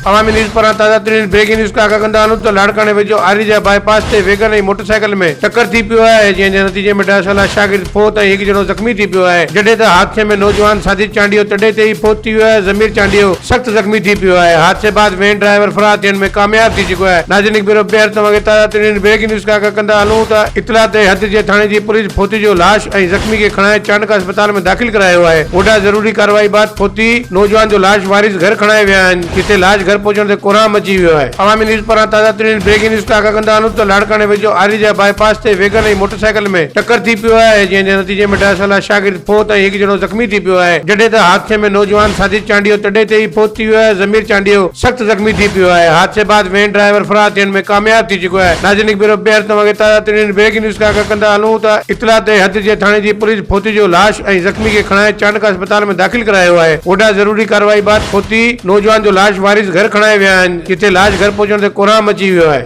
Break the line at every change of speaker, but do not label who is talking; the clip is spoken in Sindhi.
عوامي نيوز پاران تازه ترين بريڪنگ نيوز کان آگاهه ڪندا هلون ته لاڙڪاڻي ويجهو آريجا باء پاس تي ويگن ۽ موٽر سائيڪل ۾ ٽڪر ٿي پيو آهي جنهن جي نتيجي ۾ ڏهه سالا شاگرد فوت ۽ هڪ ڄڻو زخمي ٿي پيو آهي جڏهن ته حادثي ۾ نوجوان صادق چانڊيو تڏي تي ئي فوت ٿي ويو آهي ضمير چانڊيو سخت زخمي ٿي پيو آهي حادثي بعد وين ڊرائيور فرار ٿيڻ ۾ ڪامياب ٿي چڪو آهي ناظرين هڪ ڀيرو ٻيهر توهان کي تازه ترين بريڪنگ نيوز کان آگاهه ڪندا هلون ته اطلاع تي حد جي ٿاڻي جي پوليس فوتي جو لاش ۽ زخمي کي کڻائي چانڊڪا اسپتال ۾ داخل ڪرايو آهي. هوڏانهن ضروري ڪارروائي بعد فوتي نوجوان جو لاش وارث گهر کڻائي ويا آهن، جتي لاش گهر پهچڻ تي ڪهرام مچي ويو آهي. عوامي نيوز پاران تازه ترين بريڪنگ نيوز کان آگاهه ڪندا هلون ته لاڙڪاڻي ويجهو آريجا باء پاس تي ويگن ۽ موٽرسائيڪل ۾ ٽڪر ٿي پيو آهي، جنهن جي نتيجي ۾ ڏهه سالا شاگرد فوت ۽ هڪ ڄڻو زخمي ٿي پيو آهي، جڏهن ته حادثي ۾ نوجوان صادق چانڊيو تڏي تي ئي فوت ٿي ويو آهي، ضمير چانڊيو سخت زخمي ٿي پيو آهي، حادثي بعد وين ڊرائيور فرار ٿيڻ ۾ ڪامياب ٿي چڪو آهي، ناظرين هڪ ڀيرو ٻيهر توهان کي تازه ترين بريڪنگ نيوز کان آگاهه ڪندا هلون ته اطلاع تي حد جي ٿاڻي جي پوليس فوتي جو لاش ۽ زخمي کي کڻائي چانڊڪا اسپتال ۾ داخل ڪرايو آهي، هوڏانهن ضروري ڪارروائي بعد فوتي نوجوان جو لاش وارث گهر کڻائي ويا آهن، جتي لاش گهر پهچڻ تي ڪهرام مچي ويو آهي.